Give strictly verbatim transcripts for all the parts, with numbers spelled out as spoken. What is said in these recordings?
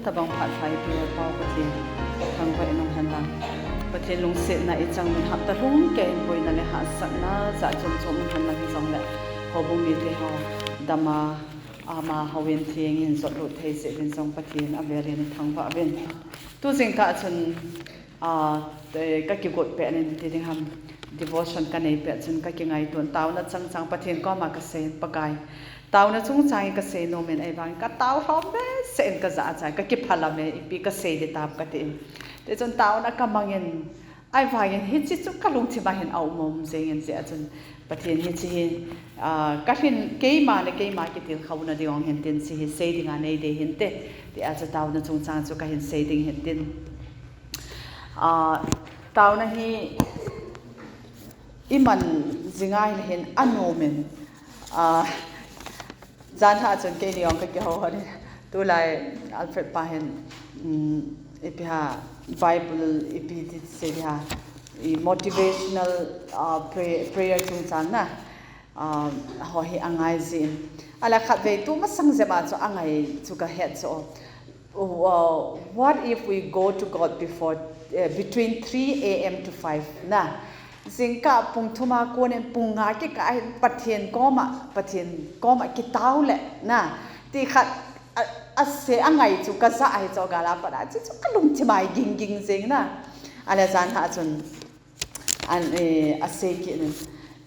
Tabang phat pha ipi le Pa Pathen thangvah in um hen lang. Pathen lungsetna i chang min hapta lhung kei in boina le hahsatna jat chom chom um hen lang hijongle, houbung mite ho dam a, ama houin theng in jotlut thei jeh uvin jong Pathen avel in i thangvah uvin. Tu jingkah chun, a, eh, ka kigot pet in ti ding ham, devotion ka nei pet chun ka kingaito in taona chang chang Pathen koma ka sei in, Pakai, taona chungchang in ka sei nom in, ahivangin ka tao lhom behseh in ka jachat in, ka kiphalam e, ipi ka sei ding tam ka ti in. Ti chun taona ka mang in, ahivangin hiche chu ka lungthim a hin a um um jeng in, jeh a chun Pathen hiche hi, ah, ka hin keima le keima kitilkhouna ding ong hin tin, hiche hi sei ding a nei ding hin te, ti a chu taona chungchang chu ka hin sei ding hin tin. Ah, taona hi i man jing a hin a nom in, ah, jan lha chun keini ong ka kihou hon in. Tulai Alfred pa hin, um, ipi ham, Bible ipi ti sei ding ham, i motivational, ah, pray-, prayer chungchang na, ah, ho hi a ngai jin. Ahile khatvei tu masang jep a chu a ngai chu ka het chu. Uh, what if we go to God before, uh, between three a m to five na? Jingkah pung thum a kon in pung nga kikah a hin Pathen koma, Pathen koma kitao le na, ti khat a, a sei a ngai chu ka ja ahi chu, gal a pat a chu, chu ka lungthim a ging ging jeng na. Ahile jan lha chun an, eh, a sei kit in,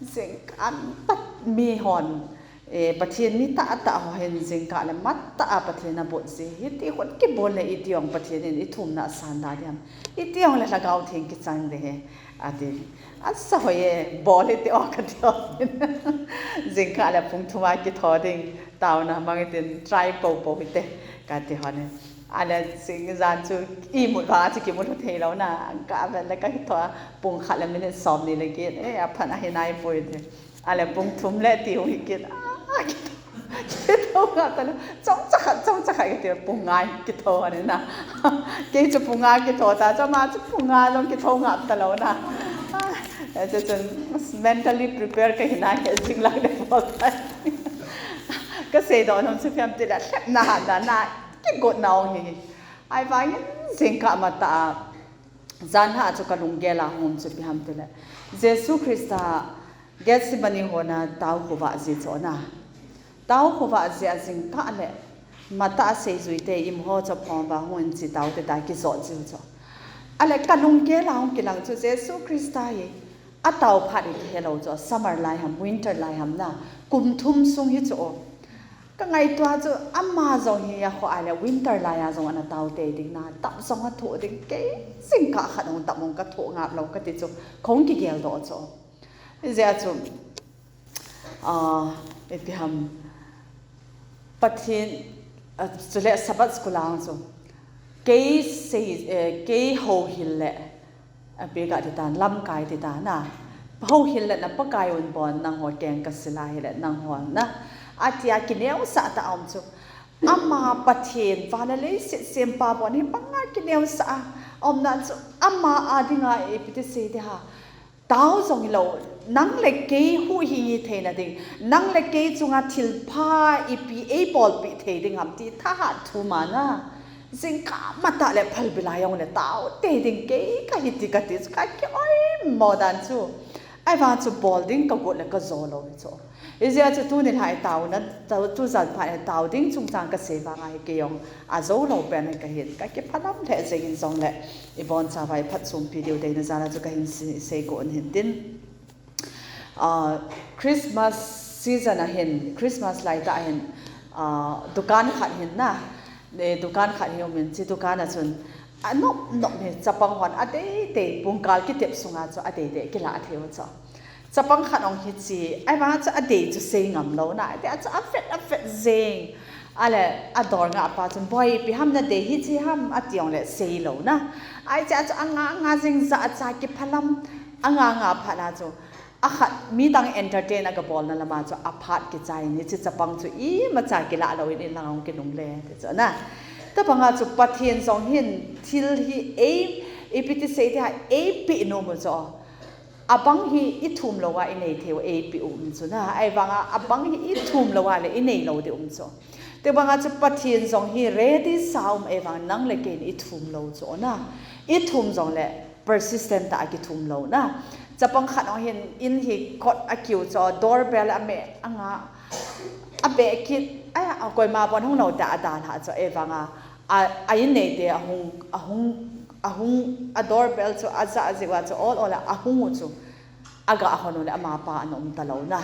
jingkah a pat mi hon, eh, Pathen mi tahtah ho hin jingkah le matah a Pathen a bot ji, hiti hon kibol le iti ong Pathen in i thumna a san da ding ham, iti ong le Lhagao Theng kichang ding hi, a ti. Asa hoi e, bol hite o ka ti hon in. Jingkah le pung thum a kitho ding, taona mang in tin, try popo hite ka ti hon in. Ahile jing jan chu imut vang a chu kimu lhu thei lou na, ka vet le ka kitho a, pung khat le minute som ni le get, eh, aphat a hi nai poi ti. Ahile pung thum le ti hung hi kit, ah, kitho, kitho ngap ta lou. Chomcha khat, chomcha khat kiti, pung nga kitho ani na. Kei chu pung nga kitho ta, chu ama chu pung nga jong kitho ngap ta lou na. Ah, chu chun mentally prepare ka hi na, he jing lang le bol ta. Ka seidoh nom chu ipi ham ti le, lhepna hatna, na kigotna ong hi. Ahivangin jingkah matah a, jan lha chu ka lunggel a hung um chu ipi ham ti le, Jesu Christa Gethsemane hon a tao khovah ji chu na. Tao khovah ji a jingkah le, matah a seijui te, imu ho chu aphong uva hung in chi tao te ta kijot jiu chu. Ahile ka lunggel a hung kilang chu Jesu Christa hi a tao phat i kihe lou chu, summer lai ham, winter lai ham na, kum thum sung hi chu o. Ka ngaito a chu ama jong hi a kho ahile winter lai a jong ana tao tei ding na, tap jong a thoh ding, kei jingkah khat hung tap hung ka thoh ngap lou ka ti chu, ka hung kigel doh chu. Hijeh a chu, ah, ipi ham, Pathen, ah, chule Sabbath school a chu, kei sei, eh, kei houhil le, Ipi ka ti tan, lamkai ti tan a. Houhil le na Pakai un bon, nangho keng ka sil a hile nangho na, ati a kineosah tah a um chu. Ama Pathen, van le leiset sempa bon hi banga kineosah a um na chu, ama a dinga ipi ti sei ding ham. Tao jong hilou, nang le kei huhhing hi theina ding, nang le kei chunga thilpha ipi eibolpeh thei ding ham ti thahat thum a na. Jingkah matah le phalbi lai jong le tao tei ding, kei ka hiti ka ti chu ka kioimo dan chu. Ahivang chu bol ding ka got le ka jo lou hi chu. Hijeh a chu tuni lhai taona, tao, tujan phat hi tao ding chungchang ka sei vang a hi kei jong ajo lou pen hi ka hin, ka kiphalam lheh jeng in jong le, ibonchauva iphatchompi diu deina jal a chu ka hin sei, sei got in hin tin. Ah, Christmas season a hin, Christmas lai tah a hin, ah, dukan khat hin na, eh, dukan khat hi um in, hiche dukan a chun, anop nop hi chapang hon adei dei, pungkal kitep sunga chu adei dei kilah thei u chu. Chapang khat ong hi chi, ahivang chu adei chu sei ngam lou na, ati a chu avet avet jeng. Ahile ador ngah pa chun, "Boi, ipi ham nadei hi chi ham?" ati ong le sei lou na. Ahile chu anga nga jing, jachat kiphalam, anga nga phat na chu, akhat midang entertain a kabolna lama chu aphat kichai in, hiche chapang chu imacha kilah lou in, in lang ong kinungle ti chu na. Tabanga chu Pathen jong hin thil hi ei, ipi ti sei ding ham, eipeh nom u chu. Abang hi ithum lou a inei thei u eipeh u um chu na. Ahivang a, abang hi ithum lou a le inei lou ding um chu. Tibanga chu Pathen jong hi ready sa um e vang nang le kei in i thum lou chu na. I thum jong le persistent tah a kithum lou na. Chapang khat ong hin in hi kot a kiu chu doorbell a me anga a be kit a, a koima bon hung lou ta a dalha chu e vanga a, a in neite a hung, a hung, a hung a doorbell chu a ja a jiu a chu ol ol a a hung u chu a ga hon u le amapa ana um ta lou na.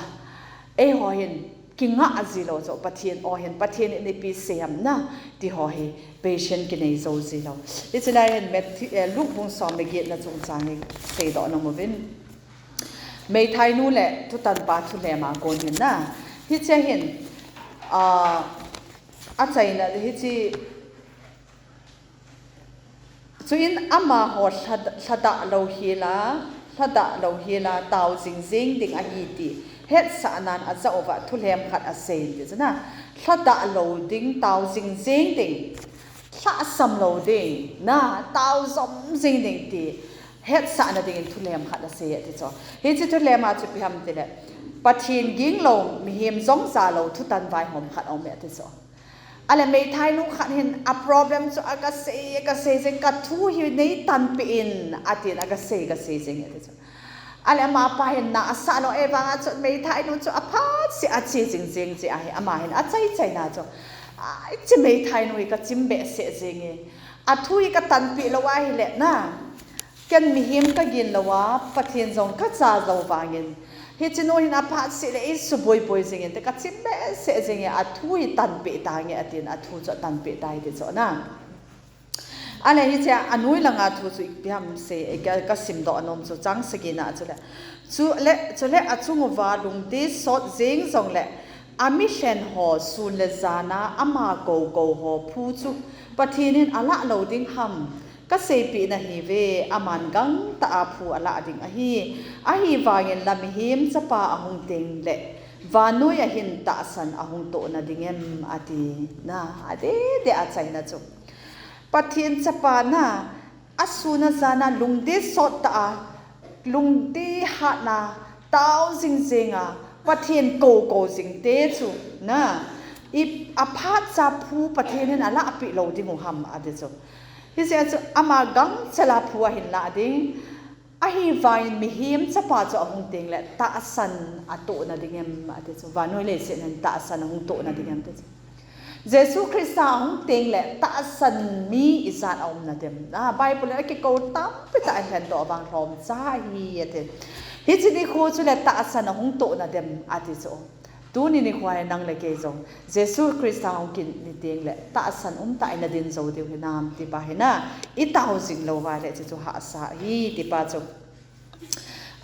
Eiho hin kinga a ji lou chu Pathen o hin Pathen in ipi sei am na ti ho hi patient kinei jou ji lou. Hiche lai hin Matthew, eh, Luke bung som le get na chungchang hi seidoh nom uvin. Meithai nu le thutan pa thulhem a kon hin na. Hiche hin, ah, a chaina hiche Chuin amaho lha, lhadah lou hela, lhadah lou hela, tao jing jing ding ahi ti hetsahnan a ja uva thulhem khat a sei in ti chu na. Lhadah lou ding, tao jing jing ding, lhahsam lou ding, na, tao jom jing ding ti hetsahna dingin thulhem khat a sei e ti chu. Hiche thulhem a chu ipi ham tile, Pathen ging lou, mihem jong ja lou, thutan vaihom khat a um e ti chu. Ale meithai nu khat hin a problem chu a ka sei, a ka sei jing, ka thu hi nei tanpeh in, atin a ka sei, ka sei jing e ti chu. Ale amapa hin na a sa lou e vanga chu meithai nu chu a phat seh a che jing jing che ahi, ama hin a chai chai na chu. Ai, hiche meithai nu hi ka chim behseh jing e. A thu hi ka tanpeh lou ahile na. Ken mihem ka gin lou a, Pathen jong ka cha jou vangin. Hiche nu hin a phat seh le i suboi boi jing in, te ka chim behseh jing e, a thu hi tanpeh tange, atin a thu chu a tanpeh tai ti chu na. Ale hiche a noi langa thu chu ipi ham sei, ka, ka simdoh nom chu chang sagi na chu le. Chu le, chu le a chung uva lungdei sot jing jong le, a milhen ho sun le jana ama kou kou ho phu chu Pathen in a lah lou ding ham. Ka seipeh nahi ve, aman gangtah a phu a lah ding ahi. Ahivangin la mihem chapa a hung teng le, vannoi a hin tahsan a hung toh na ding em, ati na, adeh deh a chaina chu. Pathen chapa na, a sun a jana lungdei sot tah a, lungdei hatna, tao jing jing a, Pathen kou kou jing te chu, na, i, a phat cha phu Pathen in a lahpeh lou ding u ham, ati chu. Hijeh a chu ama gangchel a phu a hin lah ding. Ahivangin mihem chapa chu a hung teng le tahsan a toh na ding em, ati chu. Vannoi leiset hin tahsan a hung toh na ding em, ati chu. Jesu Christa a hung teng le tahsan mi ijat a um na dem. A, Bible in a kikou tampi tah a hin doh vang lhom cha hi, ati. Hiche nikho chu le tahsan a hung toh na dem, ati chu. Tuni nikho hi nang le kei jong Jesu Christa hung kit ni teng le tahsan um tah a i na ding jou diu hinam ti pa hi na, i tao jing lou uva le hiche chu hahsa hi ti pa chu.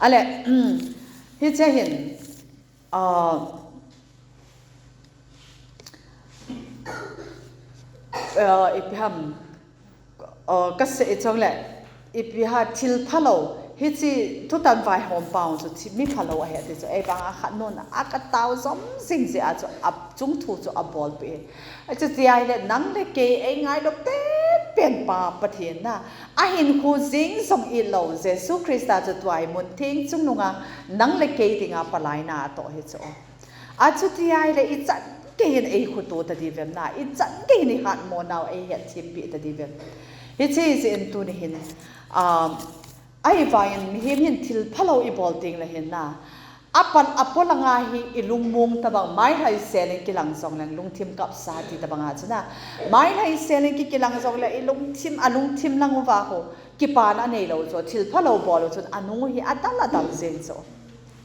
Ale, hiche hin, ah, ah, ipi ham, Aw, ka sei chang le, ipi ham thil phalou, hiche thutan vaihom pa chu thi, mi phalou ahi ati chu, ei vang a khat nun a ka tao jom jing jeh a chu, a chung thu chu a bolpeh e. Achuti ahile, nang le kei ei ngailut pen pen pa Pathen na, a hinkho jing jong i lou, Jesu Christa chu tua hi mun theng chungnung a, nang le kei dinga palai na a toh hi chu. Achuti ahile ichan gei hin eikhoto ta diu vem na, ichan gei hin ihatmo nau eihetthempi ta diu vem. Hiche jeh in tuni hin, um, ahivangin mihem hin thil phalou ibol teng le hin na, apan, apolanga hi ilungmong tabang, mailhai sel in kilang jong leng lungthim kapsa ti tabang a chu na. Mailhai sel in ki, kilang jong le ilungthim, alungthim lang uva ho, kipana neilou chu, thil phalou bol u chun anung u hi adal adal jeng chu.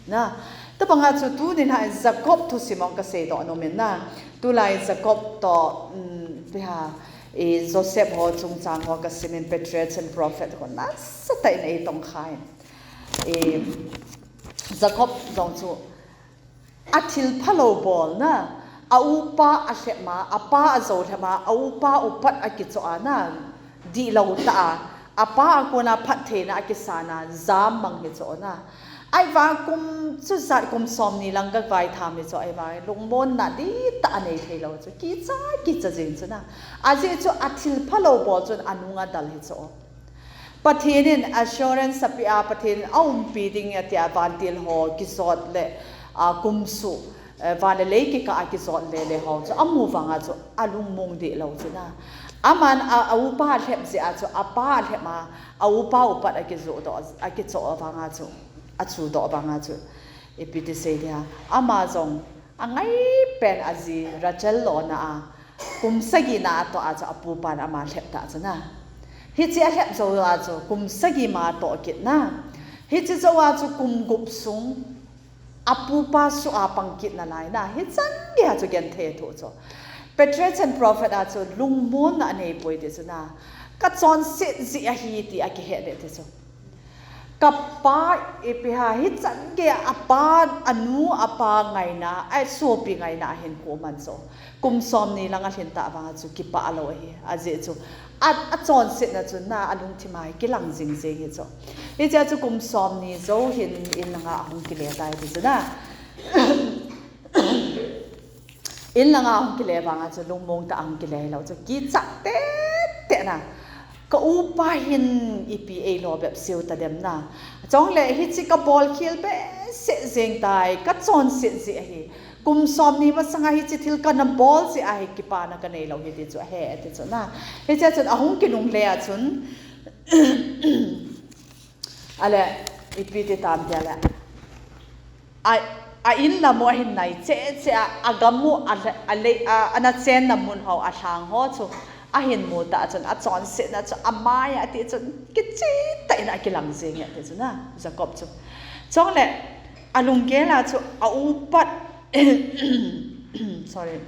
Na, tabanga chu tuni hin Jacob thusim ong ka seidoh nom in na. Tulai Jacob toh, um, ipi ham, i Joseph ho chungchang ho ka sim in Patriarch and Prophet ho nasatah in eitongkha in. I Jacob jong chu athil phalou bol na, a upa alhem a, apa ajou lhem a, a upa upat akichoh a na, dihlou tah a, apa a kona phattheina akisan a, jam mang hi chu na. Ahivang kum chujat kum somni lang ka vaitham hi chu, ahivang lungmonna dihtah a nei theilou chu, kicha, kicha jing chu na. Ajeh chu athil phalou bol chun anung adal hi chu. Pathen in assurance apeh a, Pathen in aumpi ding atia vantil ho kijot le, a, kumsuh. eh, van le lei kikah a kijot lele ho chu amu vanga chu alungmong deh lou chu na. Aman a, a upa alhep jeh a chu, apa alhep a, a upa upat akijoh doh, akichoh vanga chu, achuh doh vanga chu, ipi ti sei dia, ama jong angaipen aji Rachel lona a, kum sagi na atoh a chu apupan ama lhep ta chu na. Hiche alhep jou a chu kum sagi ma atoh kit na. Hiche jou a chu kum gup sung apupa suh a pang kit nalai na. Hichan gei a chu genthei athoh chu. Patriarch and prophet a chu lungmonna anei poi ti chu na. Kachonset jeh ahi ti akihet le ti chu. Kapa ipi ham, hichan gei a apa, anu apa ngaina, asopi ngaina ahin ko man chu. Kum somni lang alhin ta vanga chu kipah lou ahi, ajeh chu a, achonsetna chu na alungthim a hi kilang jing jing hi chu. Hichea chu kum somni jou hin in langa ahung kile tai ti chu na. In langa ahung kile vanga chu lungmong tah a ahung kile hilou chu, kichat tete na. Ka upa hin ipi eilo bep seiu ta dem na. Chule hiche kabol khel behseh jeng tai, kachonset jeh ahi. Kum somni masanga hiche thil kana bol jeh a hi kipana kanei lou hi ti chu ahe ti chu na. Hichea chun ahung kinungle a chun, ale, ipi ti tam tia le, a, a in lam u ahin nai cheh cheh a, agam u, a, a, ana chenna mun ho, alhang ho chu ahin mu ta chun, achonsetna chu amai a ti chun kicheh tah in akilang jeng e ti chu na, Jacob chu. Chule, alunggel a chu a upat, sorry,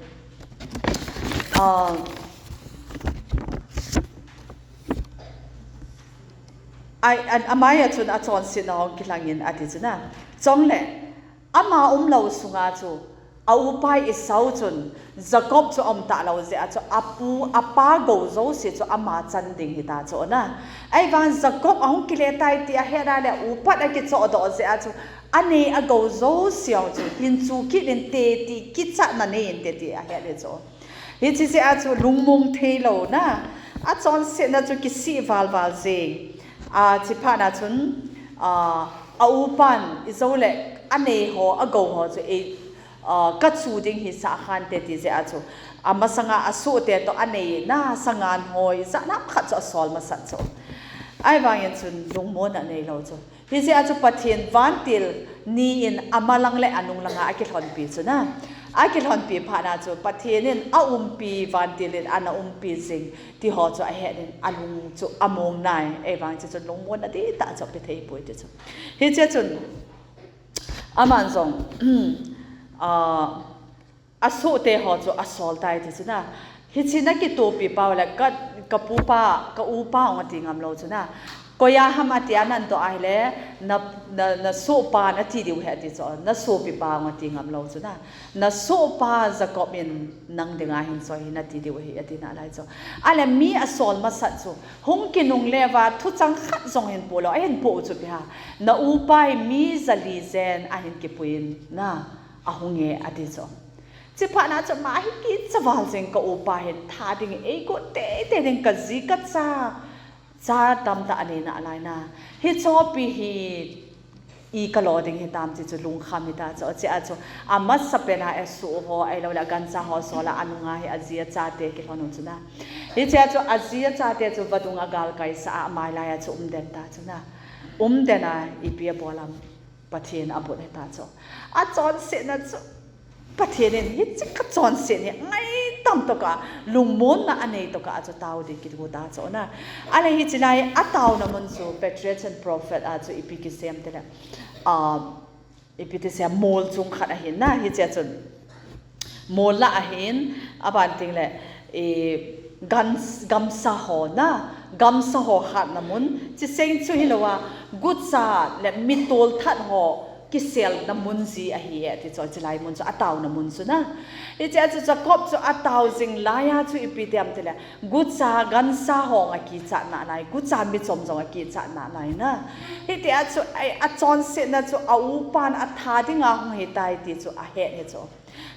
a, a, a, amai a chun achonsetna hung kilangin ati chu na. Chule, ama umlou sunga chu, a upa Esau chun, Jacob chu aum talou jeh a chu, apu, apa gou jouse chu ama chan ding hita chu na. Ahivang Jacob ahung kile tai ti ahet a le, upat akichoh doh jeh a chu, anei agou jouse chu hin chu kit inte ti, kichatna nei inte ti ahet le chu. Hiche jeh a chu lungmong theilou na, achonsetna chu kisih val val jeng. A, chuphat na chun, a, a upan ijou le anei ho, agou ho chu ei, a, kachu ding hisah khante ti jeh a chu, amasanga asohte toh anei na sangan ho ijat ham khat chu asol masat chu. Ahivangin chun lungmonna neilou chu. Hijeh a chu Pathen vantil ni in amalang le anung langa akilhonpi chu na. Akilhonpi phat na chu Pathen in aumpi, vantil in ana umpi jing ti ho chu ahet in alung chu among nai. Ahivang chu chun lungmonna dihtah chu ape thei poi ti chu. Hichea chun aman jong, a, asohte ho chu asol tai ti chu na. Hiche nakitohpi pau le ka, ka pupa, ka upa hung ati ngam lou chu na. Koi a ham atia nadoh ahile, na, na, nasohpa nati diu ahi ati chu. Nasopipa hung ati ngam lou chu na. Nasohpa Jacob in nang dinga hin choi ahi nati diu ahi ati nalai chu. Ale mi asol masat chu, hung kinungle uva thuchang khat jong hin poh lou, ahin poh u chu ipi ham. Na upa hi mi jali jen ahin kipuiyin na. Ahung e ati chu. Chuphat na chu ama hi kicha val jeng, ka upa hin tha ding eigot teitei ding, kaji kacha, cha tamtah anei nalai na. Hiche khopi hi i kalo ding hitam ti chu lungkham hita chu. Chea chu amasapen a asoh ho, ahilou le agancha ho sol a anunga hi aji achate kilhon u chu na. Hichea chu aji achate chu vadung a galkai sah a, amai lai a chu umden ta chu na. Umden a ipi abol am. Pathen abol hita chu. Achonsetna chu, Pathen in hiche kachonset hi angai tam tokah, lungmonna anei tokah a chu tao ding kigo ta chu na. Ale hiche lai a taona mun chu, Patriarch and Prophet a chu ipi kisem tile, a, ipi ti sei, mol chung khat ahin na, hichea chun. Mol lah ahin, aban teng le, eh, gan, gamsa ho na, gamsa ho hatna mun, chiseng chu hilou a, gucha le mitol that ho kiselna mun ji ahi e, ti chu, chulai mun chu ataona mun chu na. Hichea chu Jacob chu atao jing lai a chu ipi ti ham tile, gucha gansa ho jong akichat nalai, gucha michom jong akichat nalai na. Hitia chu, ai, achonsetna chu a upan atha dinga hung hitai ti chu ahet hi chu.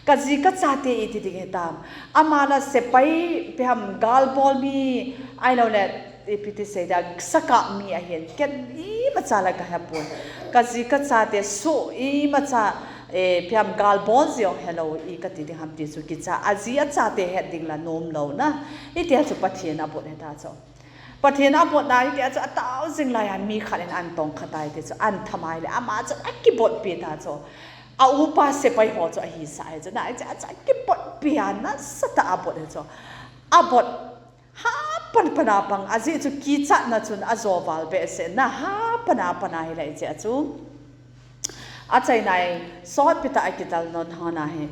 Kaji kachate iti ding hitam. Ama la sepai ipi ham gal bol mi, ahilou le, ipi ti sei dia, sakap mi ahin. Ken imacha la kahe pon. Kaji kachate soh imacha eh, phiam gal bol jong helou i kati ding ham ti chu kicha, aji achate het ding la nom lou na. Hitia chu Pathen abot hita chu. Pathen abotna hitia chu atao jing laiya mi khat in ana tongkha tai ti chu, ana thamai le ama chu akibotpi ta chu. A upa sepai ho chu ahisah hi chu na, hitia chu akibotpi a nasatah a abot hi chu. Abot ha pan pan a pang, ajeh chu kichatna chun ajo val behseh na, ha pan a pan a hilai jeh a chu. Achaina sotpi tah a kidal non hon a hi,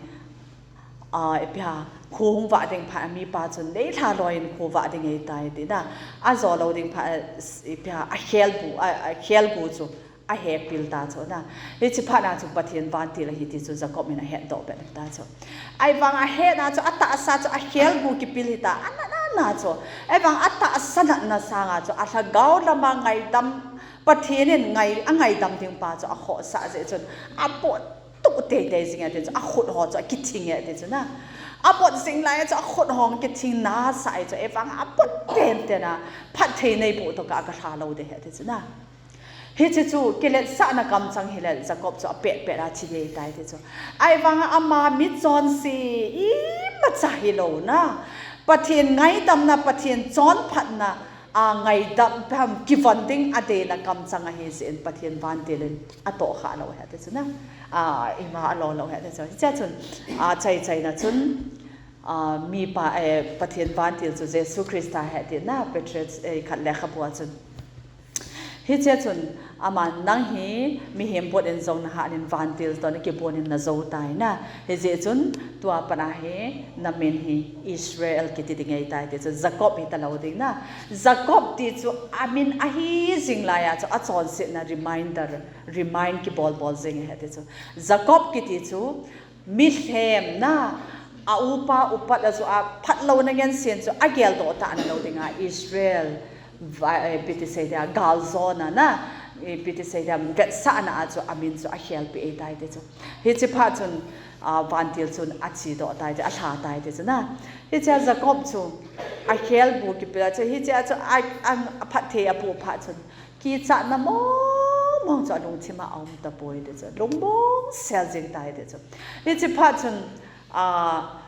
ah, ipi ham, kho hung vah ding phat a mipa chun neilha loi in kho vah ding ahitai ti na. Ajo lou ding phat a, ipi ham, akhelgu, a, akhelgu chu ahepil ta chu na. Hichi phat na chu Pathen vantil ahi ti chu Jacob in ahetdoh peh ta chu. Ahivang ahetna chu atahsa chu akhelgu kipil hita, ana na na chu. Ahivang atahsa natna sanga chu alhagao lama ngaidam, Pathen in ngai, angaidam ding pa chu akhohsah jeh chun, abot tuh teitei jing e ti chu, akhut ho chu akithing e ti chu na. Abot jing lai chu akhut ho kithing nasah e chu, ahivang abot tenten a, phatthei neiboh tokah a kalha lou ding ahi ti chu na. Hiche chu kiletsahna kamchang hile Jacob chu apet pet a thi ding ahitai ti chu. Ahivang a ama michonse imacha hilou na, Pathen ngaidamna, Pathen chonphatna, a, ngaidam, peham, kivon ding adeina kamchang ahi jeh in Pathen vantil in atohkhah lou ahi ti chu na. A, ima alo lou ahi ti chu. Hichea chun, a, chaichaina chun, a, mipa, eh, Pathen vantil chu Jesu Christa ahi ti na, Petro, eh, khat lekhabua chun. Hichea chun, aman nang hi mihem bot in jong nahat in vantil toh nakibon in najou tai na. Hijeh chun tua pat a hi namin hi Israel kiti ding ahitai ti chu, Jacob hita lou ding na. Jacob ti chu amin ahi jing laiya chu achonsetna reminder, remind kibol bol jing ahi ti chu. Jacob kiti chu milhem na, a upa upat a chu aphatlouna ngensen chu ageldoh tah na lou dinga Israel, va-, eh, ipi ti sei dia, galjona na, ipi ti sei dia, vetsahna a chu amin chu akhelpeh ahitai ti chu. Hichi phat chun, a, vantil chun achedoh tai ti, alha tai ti chu na. Hichea Jacob chu akhelgu kipil a chu, hichea chu a, a, aphatthei apoh phat chun, kichatna mong mong chu alungthim a aum tapoi ti chu. Lungmong sel jing tai ti chu. Hichi phat chun, a,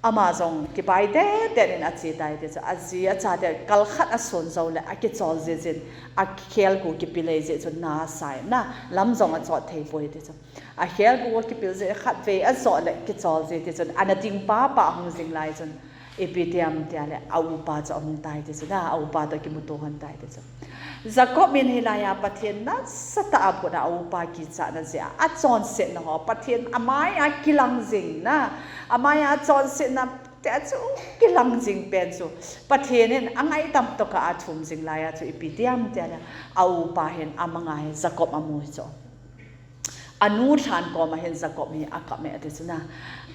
ama jong kibai det det in ache tai ti chu. Aji achate kal khat ason jou le akichol jin jin, akhelgu kipil ahi jeh chun nasah in na, lam jong achot thei poi ti chu. Akhelgu akipil jeh khatvei ajot le kichol jin ti chun, ana ding papa ahung jing lai chun, ipi ti ham tia le, a upa chu ahung tai ti chu na, a upa toh kimuto lhon tai ti chu. Jacob in hilaiya Pathen nasatah a abot a, a upa kichatna jeh a, achonsetna ho, Pathen amai a kilang jing na, amai a chonsetna tia chu kilang jing pen chu, Pathen in angaidam tokah a athum jing laiya chu ipi ti ham tia le, a upa hin amanga hi Jacob amu hi chu. Anu lhan koma hin Jacob hi akap e ati chu na.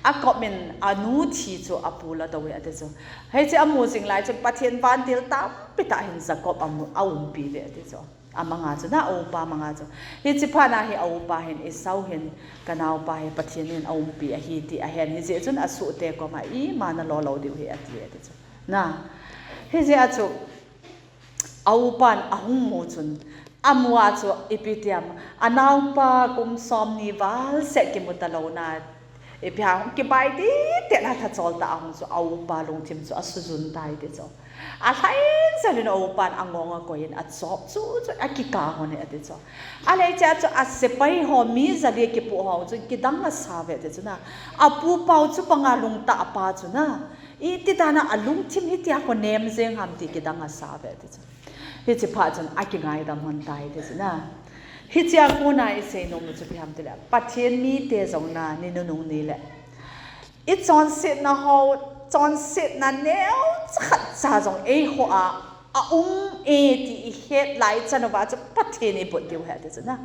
Akap in anu thi chu apul atou e ati chu. Hiche amu jing lai chun Pathen vantil tampi tah hin Jacob amu, aumpi uve ati chu. Amanga chu na, a upa manga chu. Hichi phat na hi a upa hin Esau hin, ka naopa hi Pathen in aumpi ahi ti ahen. Hijeh chun asuhte koma ima nalo lou diu ahi ati e ati chu. Na. Hijeh a chu a upan ahung mu chun, amu a chu ipi ti ham, anaopa kum somni val seh kimu talou na, ipi ham, kibai tite na, thachol tah a hung chu a upa lungthim chu asujun tai ti chu. Alhai jel in a upan angong akoi in achop chu chu akikah lhon e ati chu. Alei chea chu asepai ho mi jali kipoh ho chu kidang asa uve ti chu na. Apupa u chu panga lungtah pa chu na. Iti dan a alungthim hitia kho nem jeng ham ti kidang asa uve ti chu. Hichi phat chun akingaidam lhon tai ti chu na. Hichea kona isei nom u chu ipi ham tile, Pathen mite jong na, ni nunung ni le, ichonsetna ho, chonsetna neocha khat cha jong eiho a aum e ti ihet lai chan uva chu Pathen ibot diu ahi ti chu na.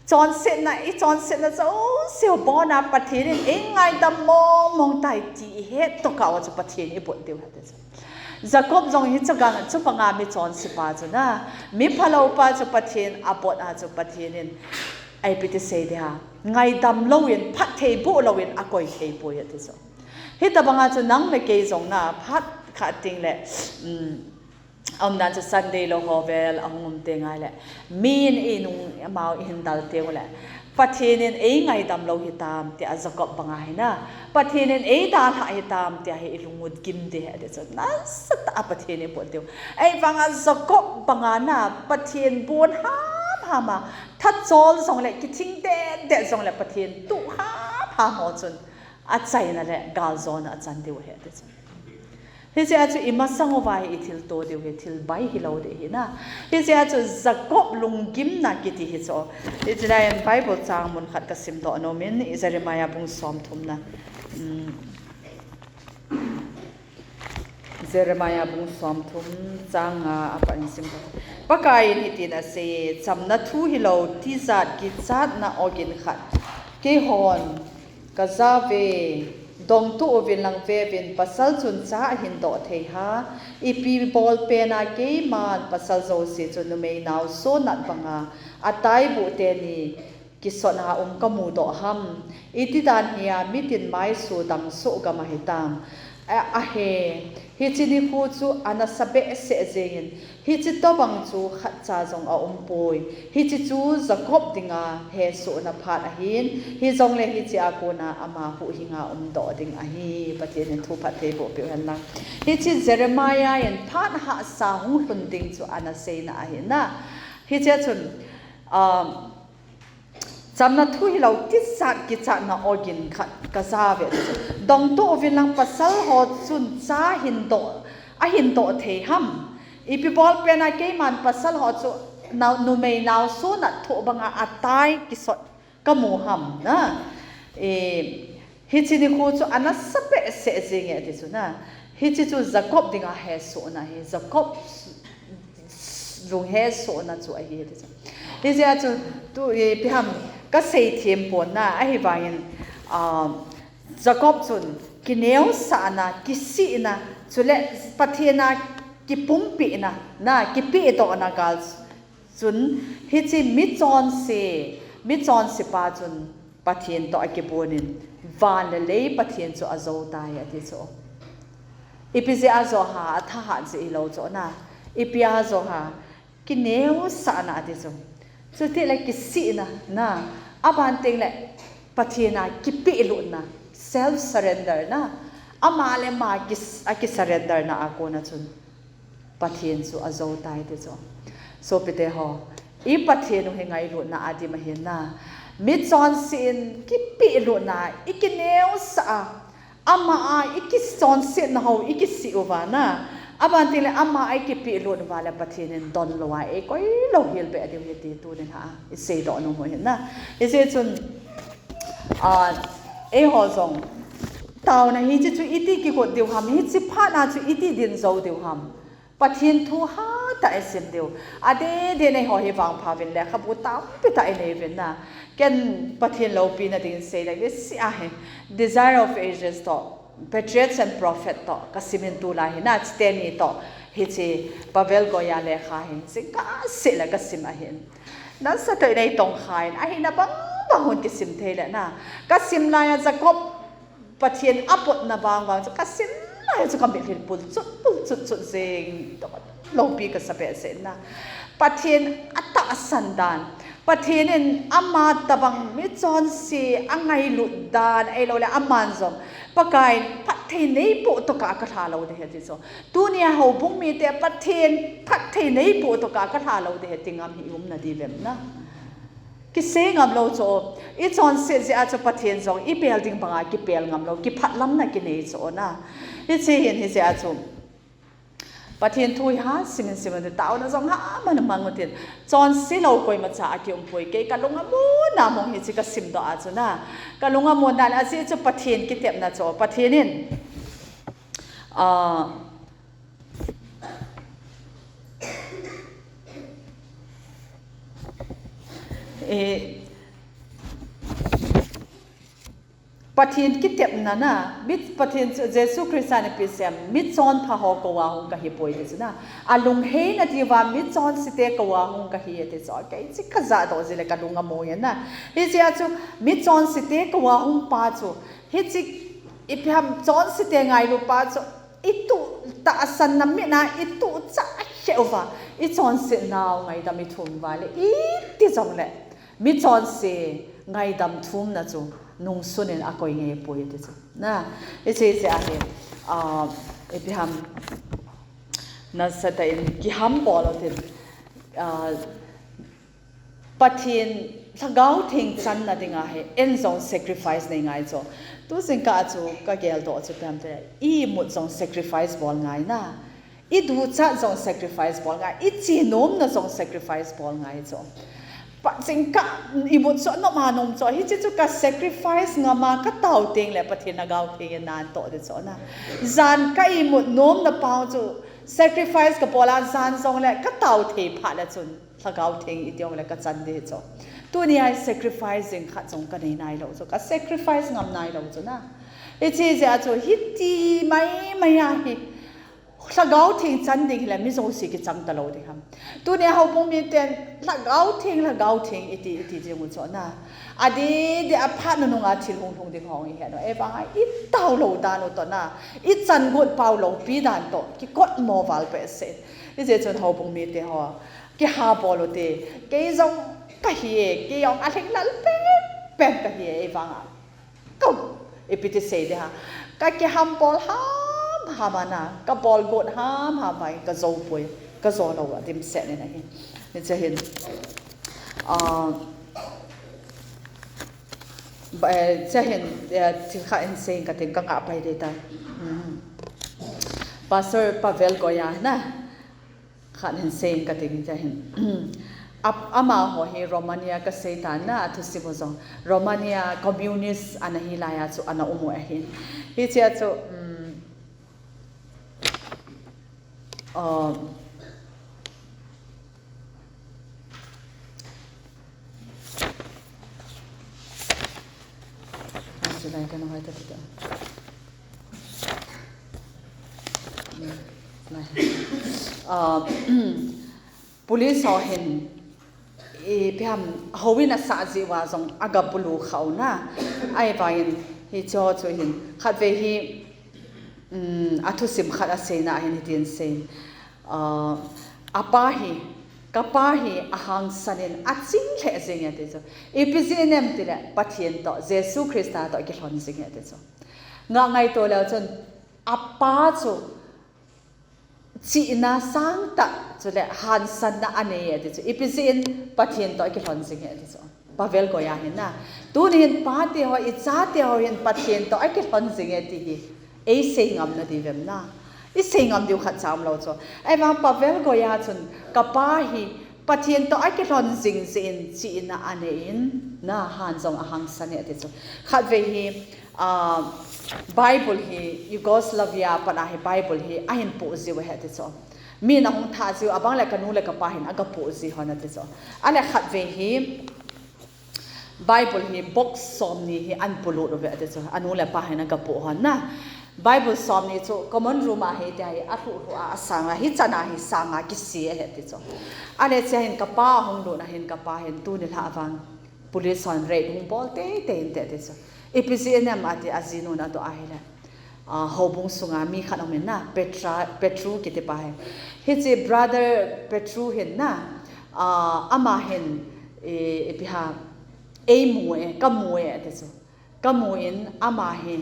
Chonsetna, ichonsetna jouse u bon a Pathen in eingaidam mong mong tai ti ihet tokah uva chu Pathen ibot diu ahi ti chu. Jacob jong hiche gang, chupanga michonsepa chu na, miphalou pa chu Pathen abot a chu Pathen in, ipi ti sei dia, ngaidam louvin, phatthei boh louvin akoi thei poi ati chu. Hitobanga chu nang le kei jong na, phat khat teng le, um, aumdan chu Sunday lou ho vel ahung um teng ngai le, min inung amau ihin dal teng u le, Pathen in eingaidam lou hitam tia Jacob banga hi na, Pathen in eidalhah hitam tia hi ilungut gim ding ahi ati chu. Nasatah a Pathen in pot diu. Ahivanga Jacob banga na Pathen bon hamham a, thachol jongle kithing dehdet jongle Pathen tuh hamham ho chun achaina le galjona achan diu ahi ati chu. Hichea chu imasang uva hi ithilto diu hi thil bai hilou ding ahi na. Hichea chu Jacob lunggimna kiti hi chu. Hiche lai in Bible chang mun khat kasimdoh nom in, Jeremiah bung somthum na. Jeremiah bung somthum chang nga apat in simdoh. Pakaiyin hitin asei, chamna thu hilou tijat kichatna ogin khat keihon kajah uve, dongtoh uvin lang veuvin, pasal chun cha ahindoh thei ham, ipi bolpen a keiman pasal jouse chu numei naoso nat banga ataibuh teni kisotna um kamudoh ham, itidan hia mitin maisu dangsoh gam ahitam. Ahe, hiche nikho chu anasa behseh jengin, hiche tobang chu khatcha jong aumpoi. Hiche chu Jacob dinga hesohna phat ahin, hijongle hichea kona ama huhhinga umdoh ding ahi, Pathen in thuphatthei boh peuhen lang. Hiche Jeremiah in phat hahsa hunglhun ding chu anaseina ahi na. Hichea chun, chamna thu hilou tijat kichatna ogin khat kajah uve ati chu. Dongtoh uvin lang pasal ho chun cha hindoh, ahindoh thei ham, ipi bolpen a keiman pasal ho chu numei naoso nat thoh banga atai kisot kamu ham na. Hiche nikho chu anasa behseh jenge ati chu na. Hiche chu Jacob dinga hesohna hi, Jacob lunghesohna chu ahi ati chu. Hichea chu tu ipi ham kasei thempon na, ahivangin Jacob chun kineosahna, kisihna, chule Pathen a kipumpehna na, kipehdohna gal chun, hiche michonse, michonsepa chun Pathen toh akibonin, van le lei Pathen chu ajoutai ati chu. Ipi jeh a jou ham, athahat jeh hilou chu na. Ipi a jou ham, kineosahna ati chu. Chutile kisihna na, aban tengle Pathen a kipehlutna, self surrender na, ama le ama akisurrender na a kona chun Pathen chu ajoutai ti chu. Sopite ho, i Pathen u hi ngailutna adim ahi na. Michonse in kipehlutna, ikineosah a, ama a ikichonsetna ho ikisih uva na, aban tengle ama a ikipehlut uva le Pathen in donlou a eikoilou helbeh diu ahi ti tunin ha iseidoh nom u ahi na. Hijeh chun eiho jong taona hiche chu iti kigot diu ham, hiche phat a chu iti din jou diu ham. Pathen thu hatah a isim diu. Adeh deh in eiho hi vangpha uvin lekhabu tampi tah inei uvin na. Ken Pathen loupina dingin seiding, niseh a hi Desire of Ages toh Patriarchs and Prophet toh kasimin tulai hi na, chuteni toh hiche Pavel Goya lekha hi jingkah seh le kasim ahin. Nasatah in eitongkhan, ahina bangbang hon kisim thei le na. Kasim laiya Jacob Pathen apotna vangvang chu kasim laiya chu kamitlhi pulchut pulchut chut jeng, loupi kasa behseh na. Pathen atahsan dan, Pathen in ama tobang michonse angailut dan, ahiloule aman jong Pakai in phatthei neipoh tokah kalha lou ding ahi ti chu. Tunia houbung mite Pathen phatthei neipoh tokah kalha lou ding ahi ti ngam hi umna diuvem na. Kisei ngam lou chu, ichonset jeh a chu Pathen jong ibel ding banga kibel ngam lou, kiphatlamna kinei chu na. Hiche hin hijeh a chu Pathen thu hi ha simin simin taona jong ha man mang utin. Chonse lou koimacha akiumpoi, kei kalung amonna mong hiche kasimdoh a chu na. Kalung amonna le ajeh chu Pathen kitepna chu, Pathen in Pathen kitepna na, mi, Pathen chu Jesu Christa in ipi asei em, michonpha ho kouva hung kahipoi ti chu na. Alungheina diuva michonsete kouva hung kahi ati chu. Kei chu kajahdoh jeh le kalung among e na. Hijeh a chu michonsete kouva hung pa chu, hiche ipi ham chonsete ngailu pa chu, ituh tahsanna mit a ituh chah kheh uva, ichonsetnau ngaidam ithum uva le iti jongle michonse ngaidam thumna chu nungsun in akoi ngei poi ti chu. Na, hiche hiche ahi, ah, ipi ham, nasatah in kiham bol u tin, ah, Pathen Lhagao Theng channa dinga hi, ei jong sacrifice nei ngai chu. Tu jingkah chu kagel doh chu ipi ham tile, imut jong sacrifice bol ngai na. Iduchat jong sacrifice bol ngai, ichenomna jong sacrifice bol ngai chu. Phat jingkah imut chu anom anom chu, hiche chu ka sacrifice ngam a katao tengle Pathen Lhagao Theng in nahin toh ding chu na. Jan ka imut nomna pau chu sacrifice kabol a, jan jongle katao thei phat le chun Lhagao Theng iti jongle kachan ding chu. Tunia sacrifice jing khat jong kanei nailou chu, ka sacrifice ngam nailou chu na. Hiche jeh a chu hiti maimai ahi. Lhagao Theng chan ding hile mi jouse kichang talou ding ham. Tunia houbung miten Lhagao Theng, Lhagao Theng iti, iti jing u chu na. Adeh deh a phat nunung a thil hung lhung ding hung ihet u. Ahivanga itao lou dan u toh na, ichan got pau loupi dan toh kikotmo val behseh. Hijeh chun houbung mite ho, kiha bol u te. Kei jong kahi e, kei jong alhinglel pen pen kahi e, ahivanga Ko, ipi ti sei ding ham. Kakiham bol ham ham a na, kabol got ham ham a, kajou poi, kajou lou a dimset in ahi. Hiche hin, ah, ba, eh, hiche hin, eh, thil khat hin sei inge kating, kangah pai ding tai. Hmm. Pastor Pavel Goya na, khat hin sei inge kating, hiche hin. Ap-, amaho hi Romania kasei tan na, athusim u jong. Romania communist ana hi lai a chu ana um u ahin. Hiche a chu, um, uh, July ka na hoita tita. Ah, police ho hin, ipi ham, houin asah jeh uva jong aga bulu khau na. Ahivangin hicheho chu hin, khatvei hi, um, athusim khat aseina hin hitin asei. Ah, apa hi, kapa hi ahangsan in aching lheh jing e ati chu. Ipi jeh inem tile, Pathen toh, Jesu Christa toh kilhon jing e ati chu. Ngah ngaito leu chun, apa chu chihna sangtah chule hangsanna anei e ati chu. Ipi jeh in Pathen toh akilhon jing e ati chu. Pavel Goya hin na. Tuni hin pate ho, ichate ho hin Pathen toh akilhon jing e ti hi eisei ngam nadiu vem na. Isei ngam diu khatcha umlou chu. Ahivang Pavel Goya chun kapa hi Pathen toh akilhon jing jeh in chihna anei in na, han jong ahangsan e ati chu. Khatvei hi, ah, Bible hi Yugoslavia a pat a hi Bible hi ahin poh jiu ahi ati chu. Min ahung thah jiu, abang le kanu le kapa hin aga poh ji hon ati chu. Ale khatvei hi Bible hi box somni hi ahin polut uve ati chu. Anu le apa hin aga poh hon na. Bible somni chu common room a hi tia hi alhuh lhuh a, asang a, hichan a hi sang a kise ahi ati chu. Ale hiche a hin kapa ahung lut na hin, kapa hin tuni lhah vang police hon raid hung bol teitei inte ati chu. Ipi jeh inem ati, ajinun adoh ahile, ah, houbung sunga mi khat aumin na, Petra, Petru kiti pa hi. Hiche brother Petru hin na, ah, ama hin, eh, ipi ham, eimu e, kamu e ati chu. Kamu in ama hi,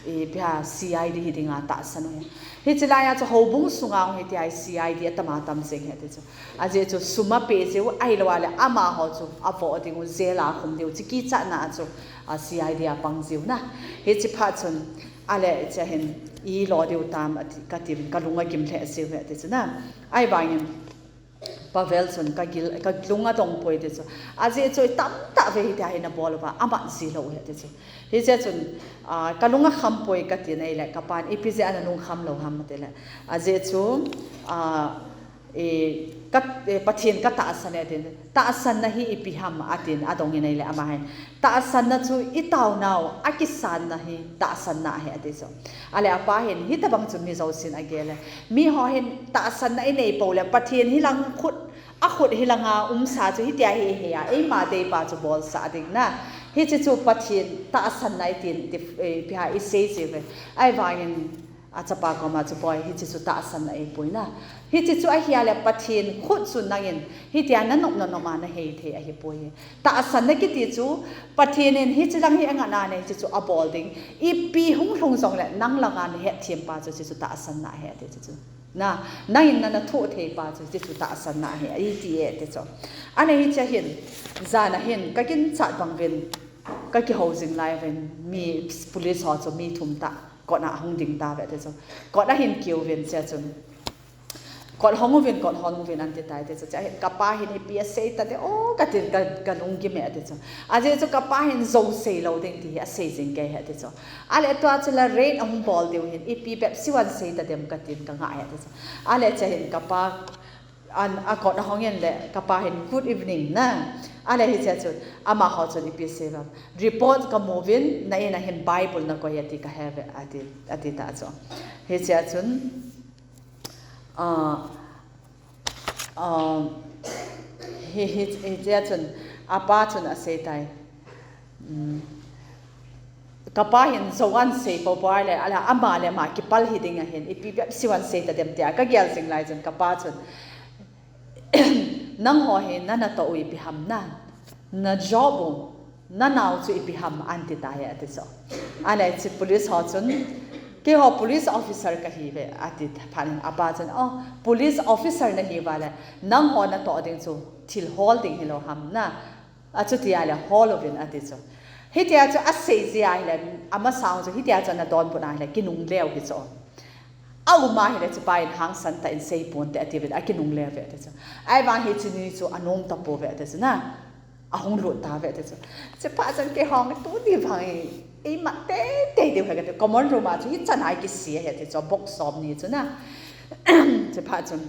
eh, ipi ham, C I D hi dinga tahsan u ahi. Hiche laiya chu houbung sunga hi tia hi C I D atam atam jing ahi ati chu. Ajeh chu sum apeh jiu, ahilou le amaho chu avoh diu, jail a khum diu, chi kichatna a chu, a, C I D a pang jiu na. Hiche phat chun, ale hiche a hin, ilo diu tam ati, katin, kalung agim lheh jiu ahi ati chu na. Ahivangin, Pavel chun kagil, kalung adong poi ati chu. Ajeh chu tamtah vei hitia hi nabol uva, amat ji lou ahi ati chu. Hiche chun, a, kalung akham poi katin ahile, kapan ipi jeh a nalung kham lou ham atile. Ajeh chu, a, e, ka, e, Pathen katahsan e atin. Tahsanna hi ipi ham atin adongin ahile ama hin. Tahsanna chu itaonau akisanna hi tahsanna ahi ati chu. Ale apa hin hitabang chu mi jousen agel e. Miho hin tahsanna inei pou le Pathen hilang khut, akhut hilanga umsa chu hitia hi ihei a, eima deipa chu bolsah ding na. Hiche chu Pathen tahsanna itin, ti, eh, ipi ham isei jiuve. Ahivangin achapa koma chu, Boi, hiche chu tahsanna ahipoi na. Hiche chu ahile Pathen khut chu nangin hitia nanop nanop a nahei thei ahipoi. Tahsanna kiti chu Pathen in hiche lang hi angah nale hiche chu abol ding. Ipi hung lhung jongle nang langa nahet them pa chu hiche chu tahsanna ahi ati chu. Na, nangin nana thoh thei pa chu hiche chu tahsanna ahi, ati e ati chu. Ahile hiche hin, jan a hin kaginchat bang uvin, kakihou jing lai uvin, mi police ho chu mi thum tah kot a ahung ding tauve ati chu. Kot a hin kiu vin hiche chun. Kot hong uvin, kot hong uvin ati tai ati chu. Hiche hin kapa hin ipi asei tadem o katin ka, kalunggim e ati chu. Ajeh chu kapa hin jou sei lou ding ti hi asei jing kei e ati chu. Ahile tua chu la raid ahung bol diu hin ipi bep siu asei tadem katin kangah e ati chu. Ahile hiche hin kapa, an, akot ahong in le kapa hin good evening na. Ahile hiche chun amaho chun ipi asei uvem. Report kamu uvin, na in a hin Bible nakoi ati kahe uve ati, ati ta chu. Hiche chun, ah, ah, hi, hi, hiche chun, apa chun asei tai. Kapa hin jou asei poupou le, ahile ama le ama kipal hi ding ahin, ipi bep siu asei tadem tia kagel jing lai chun kapa chun, nangho hi nanatoh u ipi ham na, na job u, nanao chu ipi ham ati tai ati chu. Ahile hiche police ho chun, keiho police officer kahiuve ati phat in apa chun, oh, police officer nahiuva le, nangho natoh ding chu thil hol ding hilou ham na, achuti ahile hol uvin ati chu. Hitia chu asei jeh ahile, amasang chu hitia chu ana donbut ahile kinungle u hi chu. Aum ahile hichepa in hangsan tah in sei ponte atiuvin akinungle uve ati chu. Ahivang hiche ni chu anom tapouve ati chu na. Ahung lut tauve ati chu. Hichepa chun keihon tuni vang hi eimat teitei diu ahi kati. Common room a chu hichan a ikise ahi ati chu. Box som ni chu na. Hichepa chun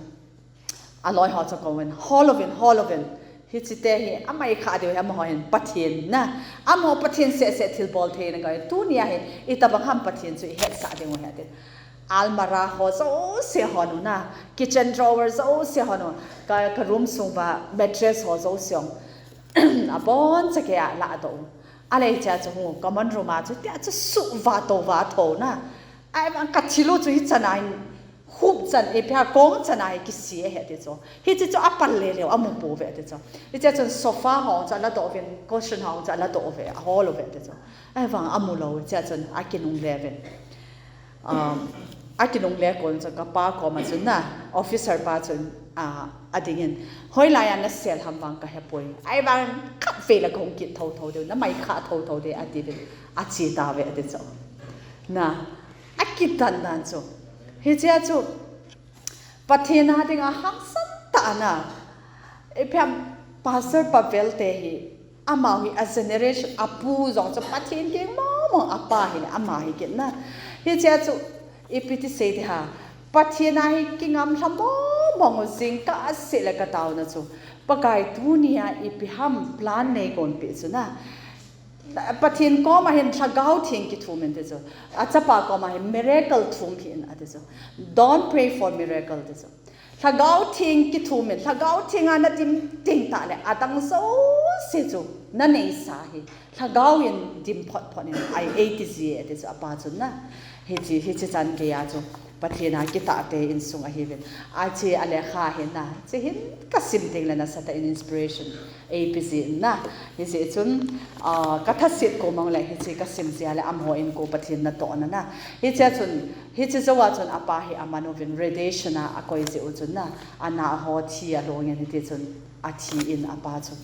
aloi ho chu kouvin, hol uvin, hol uvin. Hichete hi amai kha diu ahi, amaho hin Pathen na. Amaho Pathen seh seh thilbol thei na kati. Tunia hi itobang ham Pathen chu ihetsah diu ahi ati. Almirah ho jouse hon u na, kitchen drawer jouse hon u, ka, ka room sung uva mattress ho jouse hon u, aboncha keiya ladoh u. Ahile hichea chu hung u common room a chu, tia chu suhva touva thou na. Ahivang kathil u chu hichan a hin, hup chan, ipi ham kong chan a hi kise ahi ati chu. Hiche chu apal leleu, amu pouve ati chu. Hichea chun sofa ho chu aladoh uvin, cushion ho chu aladoh uve, ahol uve ati chu. Ahivang amu lou, hichea chun akinungle uvin. Um, akinungle kon chun kapa koma chun na, officer pa chun, ah, adingin, hoilaiya nasel ham vang kahepoi. Ahivang khatvei le kahung kit thouthou diu, namai kha thouthou diu, atiuvin, ache tauve ati chu. Na, akitan dan chu. Hichea chu, Pathen a dinga hangsan tah ana, ipi ham Pastor Pavel te hi, amaho hi a generation, apu jong chu Pathen keng mong mong apa hile, ama hi kit na. Hichea chu, ipi ti sei ding ham, Pathen a hi kingam lha mong mong u jingkah seh le kataona chu, Pakai tunia ipi ham plan neikonpeh chu na. Pathen koma hin Lhagao Theng kithum in ati chu. Achapa koma hin miracle thum hih in ati chu. Don't pray for miracle ati chu. Lhagao Theng kithum in, Lhagao Theng a nadim teng tah le, adang jouse chu naneisa hi Lhagao in dim phot phot in, ahi eiti ji e ati chu, apa chun na. Hiche, hiche chan geiya chu Pathen a kitahte insung ahiuvin. Hiche a lekha hi na, hiche hin kasim teng le nasatah in inspiration eipe ji in na. Hijeh chun, ah, kathaset ko mang le hiche kasim jeh a le amaho in ko Pathen natohna na. Hichea chun, hiche jou a chun apa hi aman uvin radiation a akoi jeh u chun na. Ana ho thi along in hiti chun athi in apa chu.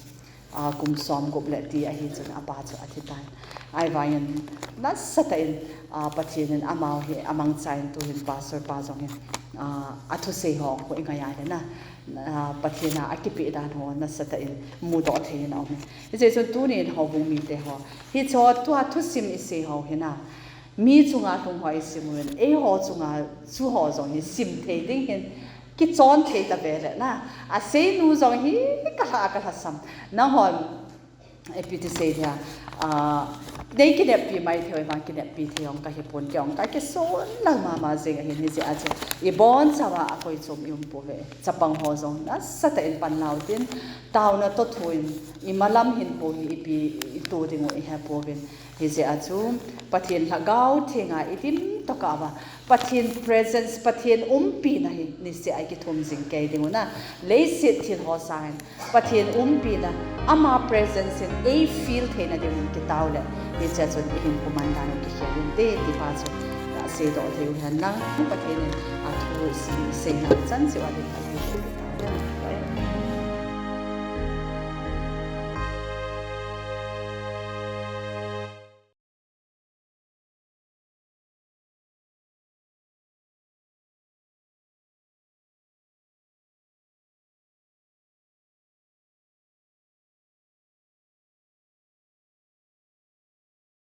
Ah, kum som gup le ti ahi chun apa chu athi tan. Ahivangin nasatah in, ah, Pathen in amaho hi amangcha in tuhin pastor pa jong hin, ah, athusei ho khu ingai a le na, ah, Pathen a akipeh dan ho nasatah in mudoh thei in aum e. Hijeh chun tunin houbung mite ho, hiche ho tua thusim isei ho hi na, mi chunga lhung ho isim uvin, eiho chunga chu ho jong hi sim thei ding hin, kichon thei tave le na, aseinu jong hi kalha, kalhasam. Nanghon, ipi ti sei dia, ah, nei kineppi mai thei u, ahivang kineppi thei jong kahipon, kei jong kakison lal mama jing ahin, hijeh a chu ibonchauva akoi chom ium pouve. Chapang ho jong nasatah in panla utin, taona toh thu in, imalam hin po hi ipi ito ding u ihe pouvin. Hijeh a chu Pathen Lhagao Theng a idim tokah uva Pathen presence, Pathen umpina hi niseh a ikithum jing kei ding u na. Leiset thil ho sangin Pathen umpina, ama presence in ei feel theina ding in kitao le, hichea chun ihin kuman dan u kikhel inte ti pa chu kaseidoh thei u hen lang. Pathen in athu sei, seina chan cheh uva ding a